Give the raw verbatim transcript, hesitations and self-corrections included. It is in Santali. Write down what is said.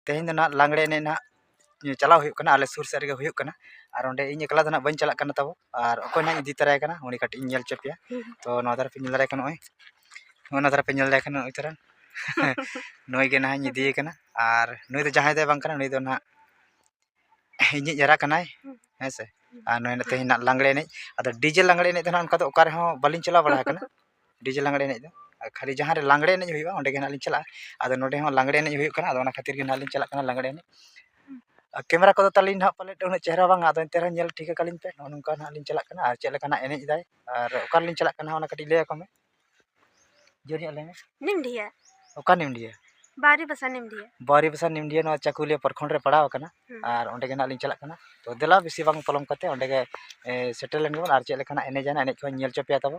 ᱛᱮᱦᱮᱧ ᱫᱚ ᱱᱟᱦᱟᱜ ᱞᱟᱜᱽᱲᱮ ᱮᱱᱮᱡ ᱱᱟᱦᱟᱜ ᱪᱟᱞᱟᱣ ᱦᱩᱭᱩᱜ ᱠᱟᱱᱟ, ᱟᱞᱮ ᱥᱩᱨ ᱥᱮᱫ ᱨᱮᱜᱮ ᱦᱩᱭᱩᱜ ᱠᱟᱱᱟ᱾ ᱟᱨ ᱚᱸᱰᱮ ᱤᱧ ᱮᱠᱞᱟ ᱫᱚ ᱱᱟᱦᱟᱜ ᱵᱟᱹᱧ ᱪᱟᱞᱟᱜ ᱠᱟᱱᱟ ᱛᱟᱵᱚ, ᱟᱨ ᱚᱠᱚᱭ ᱱᱟᱦᱟᱜ ᱤᱧ ᱤᱫᱤ ᱛᱟᱨᱟᱭ ᱠᱟᱱᱟ, ᱩᱱᱤ ᱠᱟᱹᱴᱤᱡ ᱤᱧ ᱧᱮᱞ ᱦᱚᱪᱚ ᱯᱮᱭᱟ᱾ ᱦᱩᱸ᱾ ᱛᱚ ᱱᱚᱣᱟ ᱫᱷᱟᱨᱮ ᱯᱮ ᱧᱮᱞ ᱫᱟᱲᱮᱭᱟᱜ ᱠᱟᱱᱟ, ᱱᱚᱜᱼᱚᱭ ᱱᱚᱜᱼᱚ ᱱᱚᱣᱟ ᱫᱷᱟᱨᱮ ᱯᱮ ᱧᱮᱞ ᱫᱟᱲᱮᱭᱟᱜ ᱠᱟᱱᱟ, ᱱᱚᱜᱼᱚᱭ ᱛᱟᱨᱟ ᱱᱩᱭ ᱜᱮ ᱱᱟᱦᱟᱜ ᱤᱧ ᱤᱫᱤᱭᱮ ᱠᱟᱱᱟ᱾ ᱟᱨ ᱱᱩᱭ ᱫᱚ ᱡᱟᱦᱟᱸᱭ ᱫᱚ ᱵᱟᱝ ᱠᱟᱱᱟ, ᱱᱩᱭ ᱫᱚ ᱱᱟᱦᱟᱜ ᱤᱧᱤᱡ ᱮᱨᱟ ᱠᱟᱱᱟᱭ, ᱦᱩᱸ᱾ ᱦᱮᱸ ᱥᱮ? ᱦᱩᱸ᱾ ᱟᱨ ᱱᱚᱜᱼᱚᱭ ᱱᱚᱛᱮ ᱦᱮᱱᱟᱜ ᱞᱟᱜᱽᱲᱮ ᱮᱱᱮᱡ᱾ ᱟᱫᱚ ᱰᱤᱡᱮ ᱞᱟᱜᱽᱲᱮ ᱮᱱᱮᱡ ᱫᱚ ᱱᱟᱦᱟᱜ ᱚᱱᱠᱟ ᱫᱚ ᱚᱠᱟ ᱨᱮᱦᱚᱸ ᱵᱟᱹᱞᱤᱧ ᱪᱟᱞᱟᱣ ᱵᱟᱲᱟ ᱟᱠᱟᱱᱟ, ᱰᱤᱡᱮ ᱞᱟᱜᱽᱲᱮ ᱮᱱᱮᱡ ᱫᱚ᱾ ᱟᱨ ᱠᱷᱟᱹᱞᱤ ᱡᱟᱦᱟᱸ ᱨᱮ ᱞᱟᱜᱽᱲᱮ ᱮᱱᱮᱡ ᱦᱩᱭᱩᱜᱼᱟ, ᱚᱸᱰᱮ ᱜᱮ ᱱᱟᱦᱟᱜ ᱞᱤᱧ ᱪᱟᱞᱟᱜᱼᱟ᱾ ᱟᱫᱚ ᱱᱚᱰᱮ ᱦᱚᱸ ᱞᱟᱜᱽᱲᱮ ᱮᱱᱮᱡ ᱦᱩᱭᱩᱜ ᱠᱟᱱᱟ, ᱟᱫᱚ ᱚᱱᱟ ᱠᱷᱟᱹᱛᱤᱨ ᱜᱮ ᱱᱟᱦᱟᱜ ᱞᱤᱧ ᱪᱟᱞᱟᱜ ᱠᱟᱱᱟ ᱞᱟᱜᱽᱲᱮ ᱮᱱᱮᱡ᱾ ᱟᱨ ᱠᱮᱢᱮᱨᱟ ᱠᱚᱫᱚ ᱛᱟᱹᱞᱤᱧ ᱱᱟᱦᱟᱜ ᱯᱟᱞᱮᱫ ᱩᱱᱟᱹᱜ ᱪᱮᱦᱨᱟ ᱵᱟᱝᱟ, ᱟᱫᱚ ᱮᱱᱛᱮ ᱨᱮᱦᱚᱸ ᱧᱮᱞ ᱴᱷᱤᱠ ᱟᱠᱟᱫ ᱞᱤᱧ ᱯᱮ, ᱱᱚᱜᱼᱚ ᱱᱚᱝᱠᱟ ᱱᱟᱦᱟᱜ ᱞᱤᱧ ᱪᱟᱞᱟᱜ ᱠᱟᱱᱟ᱾ ᱟᱨ ᱪᱮᱫ ᱞᱮᱠᱟ ᱱᱟᱦᱟᱜ ᱮᱱᱮᱡ ᱮᱫᱟᱭ, ᱟᱨ ᱚᱠᱟ ᱨᱮᱞᱤᱧ ᱪᱟᱞᱟᱜ ᱠᱟᱱᱟ, ᱚᱱᱟ ᱠᱟᱹᱴᱤᱡ ᱞᱟᱹᱭ ᱟᱠᱚ ᱢᱮ᱾ ᱡᱳᱨ ᱧᱚᱜ ᱞᱟᱹᱭ ᱢᱮ᱾ ᱱᱤᱢᱰᱷᱤᱭᱟ᱾ ᱚᱠᱟ ᱱᱤᱢᱰᱷᱤᱭᱟ? ᱵᱟᱣᱨᱤ ᱵᱟᱥᱟ ᱱᱤᱢᱰᱷᱤᱭᱟ᱾ ᱵᱟᱣᱨᱤ ᱵᱟᱥᱟ ᱱᱤᱢᱰᱷᱤᱭᱟ, ᱱᱚᱣᱟ ᱪᱟᱠᱩᱞᱤᱭᱟᱹ ᱯᱨᱚᱠᱷᱚᱸᱰ ᱨᱮ ᱯᱟᱲᱟᱣ ᱟᱠᱟᱱᱟ᱾ ᱦᱩᱸ᱾ ᱟᱨ ᱚᱸᱰᱮ ᱜᱮ ᱱᱟᱦᱟᱜ ᱞᱤᱧ ᱪᱟᱞᱟᱜ ᱠᱟᱱᱟ᱾ ᱛᱚ ᱫᱮᱞᱟ, ᱵᱮᱥᱤ ᱵᱟᱝ ᱯᱚᱞᱚᱢ ᱠᱟᱛᱮ ᱚᱸᱰᱮ ᱜᱮ, ᱮ, ᱥᱮᱴᱮᱨ ᱞᱮᱱ ᱜᱮᱵᱚᱱ, ᱟᱨ ᱪᱮᱫ ᱞᱮᱠᱟᱱᱟᱜ ᱮᱱᱮᱡ ᱟᱱᱟ, ᱮᱱᱮᱡ ᱠᱚᱦᱚᱸ ᱧᱮᱞ ᱦᱚᱪᱚ ᱯᱮᱭᱟ ᱛᱟᱵᱚ᱾